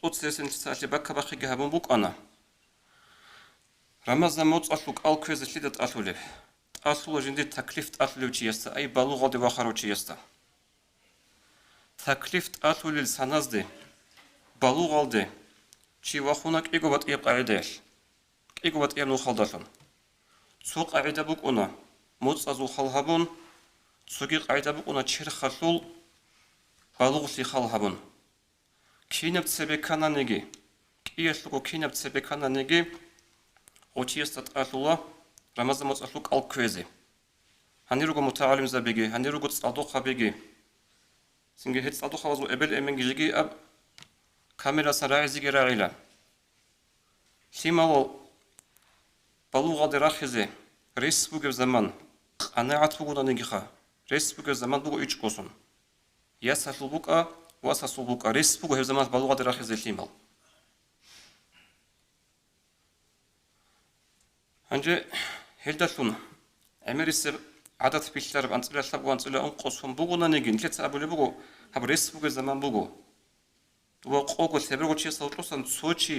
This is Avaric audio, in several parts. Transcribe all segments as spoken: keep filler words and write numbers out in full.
тӀоцесенлъицалъе баккабахъиги гьабун букӀана. Рамазан моцӀалъул кӀал кквезе лъида тӀалъулеб? ТӀалъула жиндир таклиф тӀалъулев чиясда, ай балугъалде вахарав чиясда. Таклиф тӀалъулел саназде, балугъалде, чи вахуна кӀиго батӀияб къагӀидаялъ, кӀиго батӀияб нухалдалъун. Цо къагӀида букӀуна моцӀазул хал гьабун, цоги къагӀида букӀуна черхалъул балугълъи хал гьабун. Кинаб цебе ккананиги, кӀиялъулго кинаб цебе ккананиги, гъов чиясда тӀалъула Рамазан моцӀалъул кӀал кквезе. Гьанир руго мутагӀалимзабиги, гьанир руго цӀалдохъабиги. Цинги гьел цӀалдохъабазул эбел-эменги жеги аб камерасан рагӀизеги рагӀила. Лъималал балугъалде рахизе рес бугеб заман къанагӀат бугонаниги ха, рес бугеб заман буго ичӀго сон. Ясалъул букӀа, васасул букӀа, рес буго гьеб заман балугъалде рахизе лъимал. Гьанже гьелдалъун гӀемерисеб гӀадат билълъараб анцӀила лъабго, анцӀила ункъо сон бугонаниги, нилъеца абулеб буго, гьаб рес бугеб заман буго. Ва къого лъеберго чиясда гьоркьосан цо чи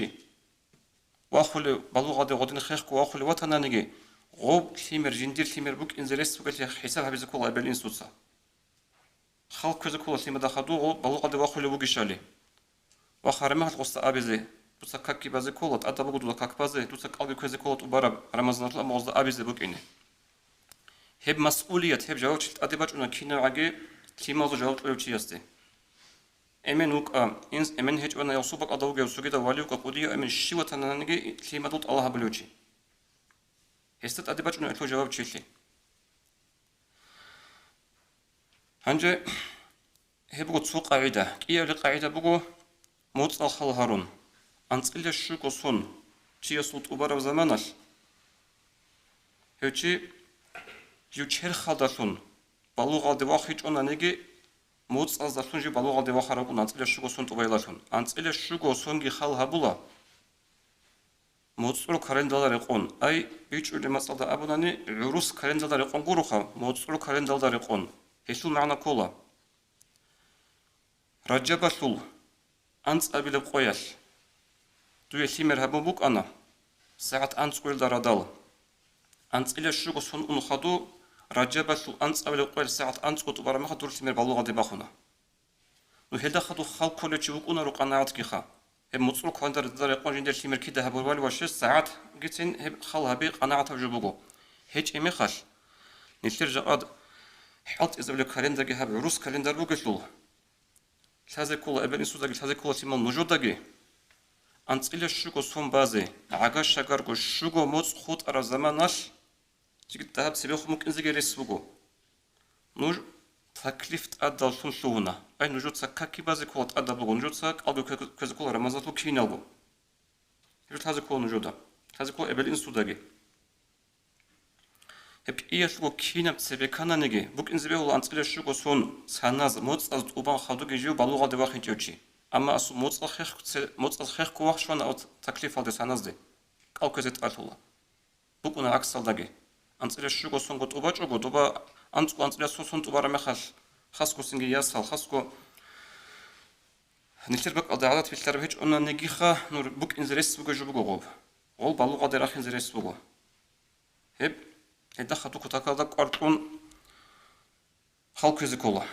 вахулев, балугъалде гъодин хехго вахулев ватананиги, гъоб лъимер, жиндир лъимер букӀинзе рес бугелъи хӀисаб гьабизе ккола эбел-инсуца. Хал кквезе ккола лъимада хадув гъо балугъалде вахулев вугищали. Ваха, гьарамахал гъосда абизе, дуца какги базе ккола, тӀадаб буго дуда как базе, дуца кӀалги кквезе ккола тӀубараб Рамазаналъул амма гъозда абизе букӀине. Гьеб масъулият, гьеб жавабчил тӀаде бачӀуна кинавгӀаги лъималазул жаваб кьолев чиясде. Эмен вукӀа, инс эмен гьечӀо, вана, явсу бакӀалда вугев, цогидав вали вукӀа, кӀудияв эмен щив ватананиги лъимадул тӀала гьабулев чи. Гьесда тӀаде бачӀуна гьелъул жавабчилъи. Гьанже гьеб буго цо къагӀида. КӀиябли къагӀида буго, моцӀал хал гьарун, анцӀила щуго сон чиясул тӀубараб заманалъ, гьев чи жив черхалдалъун балугъалде вахичӀонаниги, моцӀаздалъун жив балугъалде вахарав вукӀун анцӀила щуго сон тӀубайилалъун. АнцӀила щуго сонги хал гьабула. МуцӀрул календала рекъон, ай, бичӀчӀулеб мацӀалда абунани, гӀурус календала рекъон гуроха, муцӀрул календалда рекъон. Гьелъул магӀна ккола: Ражабалъул анцӀабилеб къоялъ дуе лъимер гьабун букӀана сагӀат анцӀгоялда радал. АнцӀила щуго сон ун хадув, Ражабалъул анцӀабилеб къоялъ сагӀат анцӀго тӀубараб мехалъ дур лъимер балугъалде бахуна. Ну, гьелда хадуб хал кколев чи вукӀунаро къанагӀатгиха. Гьеб муцӀрул календарда рекъон жиндир лъимер кида гьабурабали ва щес сагӀатгицин гьеб хал гьаби къанагӀатаб жо буго. ГьечӀеб мехалъ, нилъер жакъад хӀалтӀизабулеб календарги гьаб гӀурус календар бугелъул, лъазе ккола, эбел-инсудаги лъазе ккола лъимал нужедаги, анцӀила щуго сон базе, гӀага-шагарго щуго моцӀ хутӀараб заманалъ, Жиги дагьаб цебехун букӀинзеги рес буго. Нуж таклиф тӀадаллъун лъугьуна. Ай, нужеца какги базе ккола тӀадаб буго, нужеца кӀалги кквезе ккола Рамазаналъул киналго. Гьеб лъазе ккола нужеда. Лъазе ккола эбел-инсудаги. Гьеб кӀиялъго кинаб цебе ккананиги, букӀинзе бегьула анцӀила щуго сон саназ, моцӀаз тӀубан хадуги жив балугъалде вахинчӀев чи. Амма асул моцӀал хехго це-, моцӀаз хехго вахчана ав таклифалде саназде, кӀал кквезе тӀалъула. БукӀуна гӀаксалдаги. АнцӀила щуго сонго тӀубачӀого, доба анцӀго анцӀила цо сон тӀубараб мехалъ, хасго цинги ясал, хасго нилъер бакӀалда гӀадат билълъараб гьечӀонанигиха, нуж букӀинзе рес бугеб жо буго гъоб. Гъол балугъалде рахинзе рес буго. Гьеб, гьелда хадуб кутакалда кӀвар кьун хал кквезе ккола.